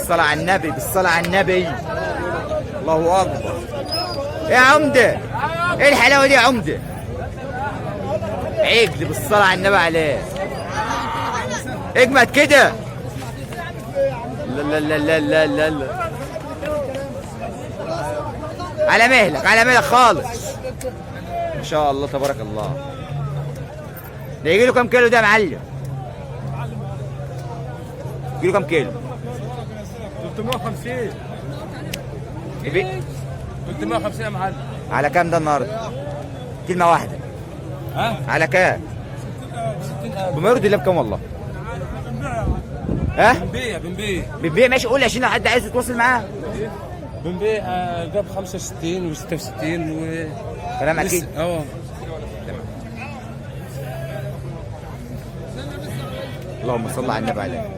بالصلاة على النبي، بالصلاة على النبي. الله اكبر يا عمده، ايه الحلاوة دي يا عمده؟ عجل بالصلاة على النبي عليه. اجمد كده. لا لا لا لا لا لا لا. على مهلك، على مهلك خالص. ما شاء الله تبارك الله. ده يجي له كام كيلو ده يا معلم؟ يجي له كام كيلو؟ 350. يبي- 350 يا معلم. على كام ده النهارده؟ كلمة واحدة. ها؟ على كام؟ 60000. بما يرضي الله بكام والله؟ ها؟ بنبيع بنبيع. بتبيع ماشي، قول لي عشان لو حد عايز يتواصل معاه. بنبيع جاب 65 و66 و كلام اكيد. اه. اللهم صل على النبي عليه.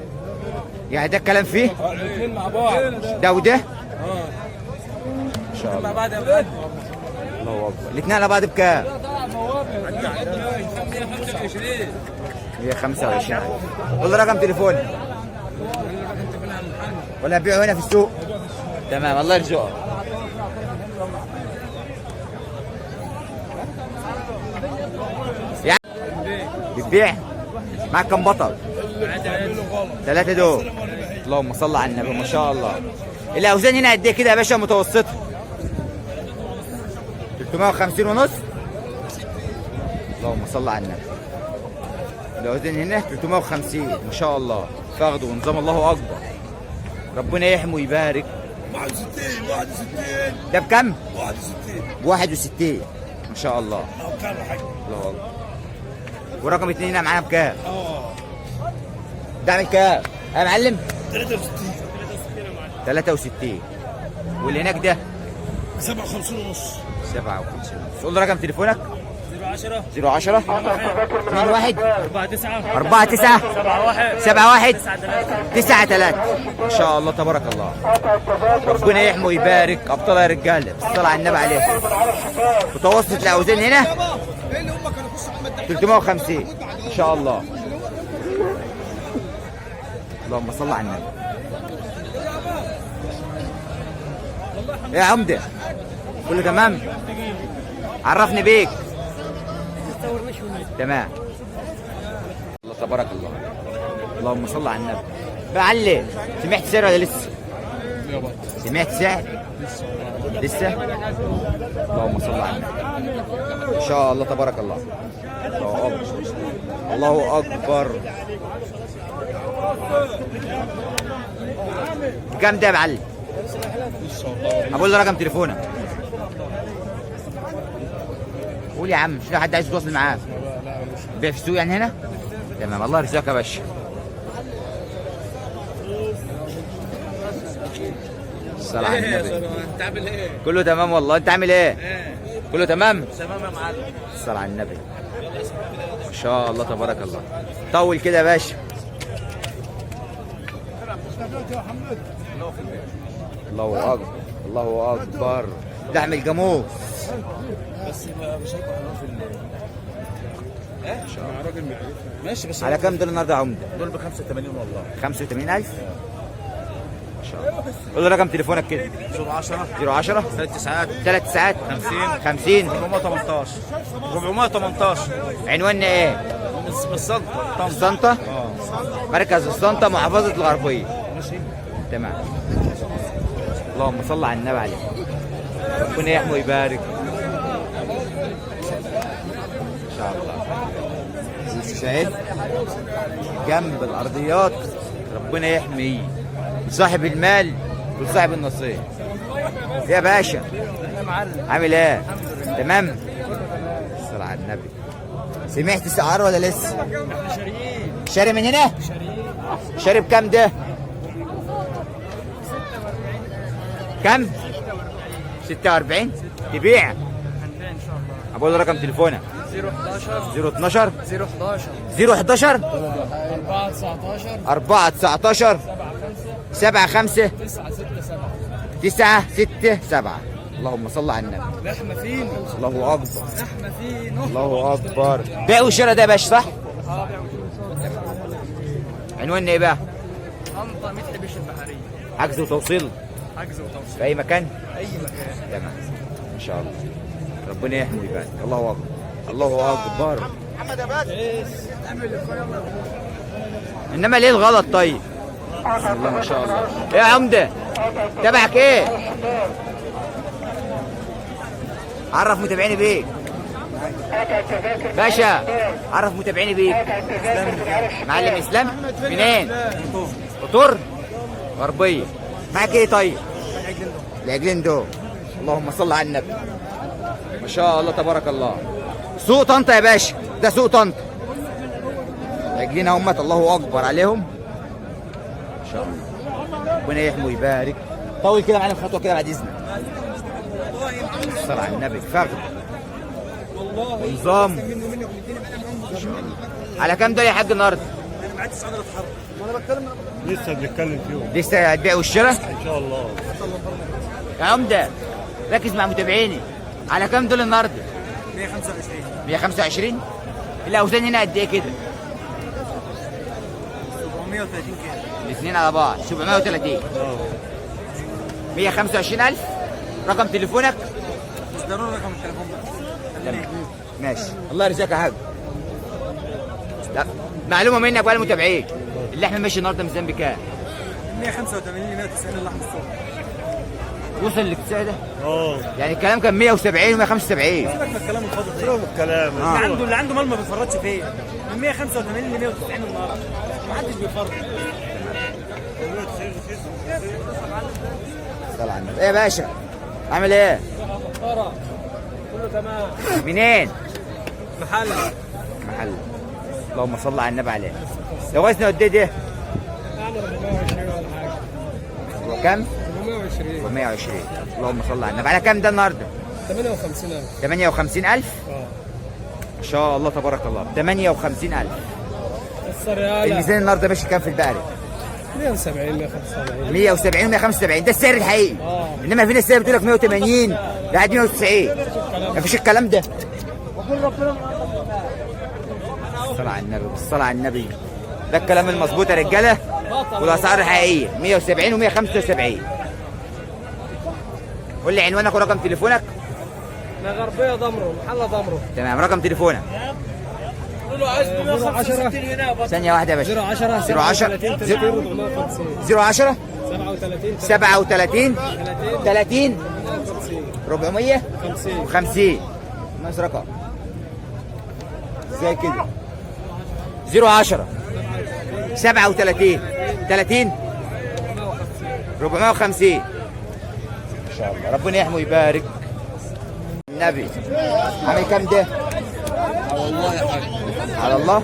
يعني ده الكلام فيه؟ الاثنين مع بعض. ده وده؟ اه. ان شاء مع الله. بعض يا معلم. الله اكبر. الاثنين على بعض بكام؟ 125. 125. قول لي رقم تليفوني. ولا هبيعه هنا في السوق؟ تمام، الله يرزقك. يعني بتبيع معاك كم بطل؟ ثلاثة دول. اللهم صل على النبي، ما شاء الله. الأوزان هنا قد إيه كده يا باشا متوسطة؟ 350 ونص. اللهم صل على النبي. الأوزان هنا 350 ما شاء الله. فخد ونظام، الله أكبر. ربنا يحمي ويبارك. 61 61. ده بكم؟ 61. ب 61 ما شاء الله. كام يا حاج؟ الله أكبر. ورقم اتنين هنا معانا بكام؟ اه. ده عامل كام؟ يا معلم؟ 63. 63. واللي هناك ده؟ 57 ونص. 57. قول لي رقم تليفونك. 010. 010 21 4 9 4 9 7 1 7 1 9 3. 9 3. ما شاء الله تبارك الله. ربنا يحمي ويبارك. ابطال يا رجاله، بالصلاة على النبي عليه. متوسط الاوزان هنا 350 ان شاء الله. اللهم صل على النبي. يا عمده كله تمام؟ عرفني بيك. تمام. الله تبارك الله. اللهم صل على النبي. معلم، سمعت سعر ولا لسه؟ سمعت سعر؟ لسه؟ اللهم صل على النبي. ان شاء الله تبارك الله. الله اكبر. الله اكبر. بكام ده يا معلم؟ اقول له رقم تليفونك. قول يا عم، مش لو حد عايز يتواصل معاك. بيع في السوق يعني هنا؟ تمام، الله يرزقك يا باشا. الصلاة على النبي. انت عامل ايه؟ كله تمام والله، انت عامل ايه؟ كله تمام؟ تمام يا معلم. الصلاة على النبي. ما شاء الله تبارك الله. طول كده يا باشا. الله اكبر، الله اكبر. لحم الجاموس. بس مش هيبقى في ماشي بس. على كام دول النهارده يا عمده؟ دول ب 85 والله. 85000؟ ما شاء الله. قول لي رقم تليفونك كده. 010 010 3 9 3 ساعات 50 50 418 418. عنواننا ايه؟ من السلطة. السنطة؟ مركز السنطة، محافظة الغربية. ماشي. تمام. اللهم صل على النبي عليه. ربنا يحمي ويبارك. ان شاء الله. الشاهد جنب الارضيات، ربنا يحمي صاحب المال وصاحب النصيب. يا باشا عامل ايه؟ تمام؟ الصلاة على النبي. سمعت سعر ولا لسه؟ شاري من هنا؟ شاري بكام ده؟ كم؟ 46. تبيع؟ أقول له رقم تليفونك. 011 012 011 011 4 19 4 19 7 5 7 5 9 6 7 9 6 7. اللهم صل على النبي. لحمة فينو. الله اكبر. لحمة فينو. الله اكبر. بيع وشراء ده يا باشا صح؟ عنواننا ايه بقى؟ طنطا مدحي بيش البحرية. حجز وتوصيل؟ حجز وتوصيل في اي مكان؟ اي مكان. تمام ان شاء الله، ربنا يحمي ويبارك. الله اكبر، الله اكبر. انما ليه الغلط طيب؟ بسم الله ما شاء الله. ايه يا عمده؟ تبعك ايه؟ عرف متابعيني بيك باشا، عرف متابعيني بيك. معلم اسلام منين؟ قطر غربية. معاك ايه طيب؟ العجلين دول. اللهم صل على النبي. ما شاء الله تبارك الله. سوق طنطا يا باشا، ده سوق طنطا. العجلين اهمت، الله اكبر عليهم. ما شاء الله، ربنا يحمي ويبارك. طول كده معانا خطوة كده بعد اذنك. صل على النبي. فخد ونظام. على كام دول يا حاج النهارده؟ لسه بنتكلم فيهم. لسه هتبيع والشراء؟ ان شاء الله. يا عمده ركز مع متابعيني. على كام دول النهارده؟ 125. 125. الاوزان هنا قد ايه كده؟ 730 كيلو الاثنين على بعض 730. 125000. رقم تليفونك؟ مش ضروري رقم التليفون بس. تمام ماشي، الله يرزقك يا حاج. لا معلومة منك بقى للمتابعين، اللحم ماشي النهارده ميزان بكام؟ 185 ل 190 اللحم الصبح. وصل للسعر ده؟ اه يعني الكلام كان 170 و175. سيبك من الكلام الفاضي ده. سيبك من الكلام. اللي عنده مال ما بيفرطش فيه. من 185 ل 190 النهارده ما حدش بيفرط. صل على النبي. ايه يا باشا؟ عامل ايه؟ كله تمام. منين؟ محل محل. اللهم صل على النبي عليه. ده وزنه قد ايه ده؟ يعني 420 ولا حاجة. هو كام؟ 420. 420. اللهم صل على النبي. على كام ده النهارده؟ 58000. 58000؟ اه ما شاء الله تبارك الله، 58000. السريالة. الميزان النهارده ماشي كام في البقري؟ 170 175. 170 175 ده السعر الحقيقي. انما في ناس بتقول لك 180 لحد 190. مفيش الكلام ده. الصلاة على النبي، بالصلاة على النبي. ده الكلام المظبوط يا رجالة، والأسعار الحقيقية 170 و175. قول لي عنوانك ورقم تليفونك. انا غربية ضمرو، محلة ضمرو. تمام، رقم تليفونك. 010 ثانية واحدة يا باشا. 010 010 450 010 37 37 30 30 450. ناقص رقم ازاي كده؟ 010 37 30 450. ان شاء الله ربنا يحمي ويبارك. النبي عامل كام ده؟ على الله يا حاج. على الله.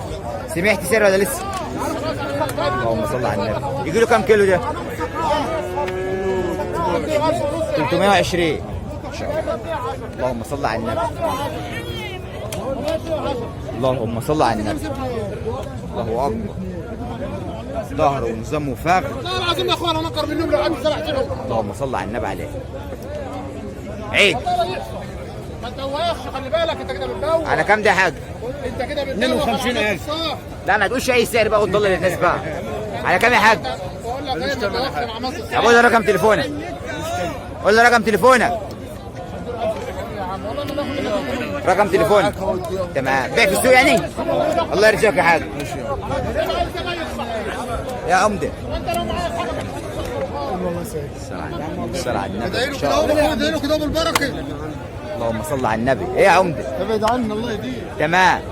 سمعت سعر ولا لسه؟ اللهم صل على النبي. يجي له كام كيلو ده؟ 320. ان شاء الله. اللهم صل على النبي. اللهم صل على النبي. الله اكبر. ظهر ونظام وفخر. والله العظيم يا اخوان انا اقرب منهم لو عندي سبع كيلو. اللهم صل على النبي عليه. عيد. ما تدوخش، خلي بالك انت كده بتدوخ. على كام ده يا حاج؟ انت كده بتدوخ. 52000. لا ما تقولش اي سعر بقى وتضل للناس بقى. على كام يا حاج؟ بقول لك ايه، ما تدوخش، انا عملت طب قول لي رقم تليفونك. قول لي رقم تليفونك. رقم تليفونك. تمام. بيع في السوق يعني؟ الله يرزقك يا حاج. يا عمده. الصلاة على النبي. ان شاء الله. ادعي له كده بالبركة. اللهم صل على النبي. ايه يا عمده؟ ابعد عنا الله يهديك. تمام.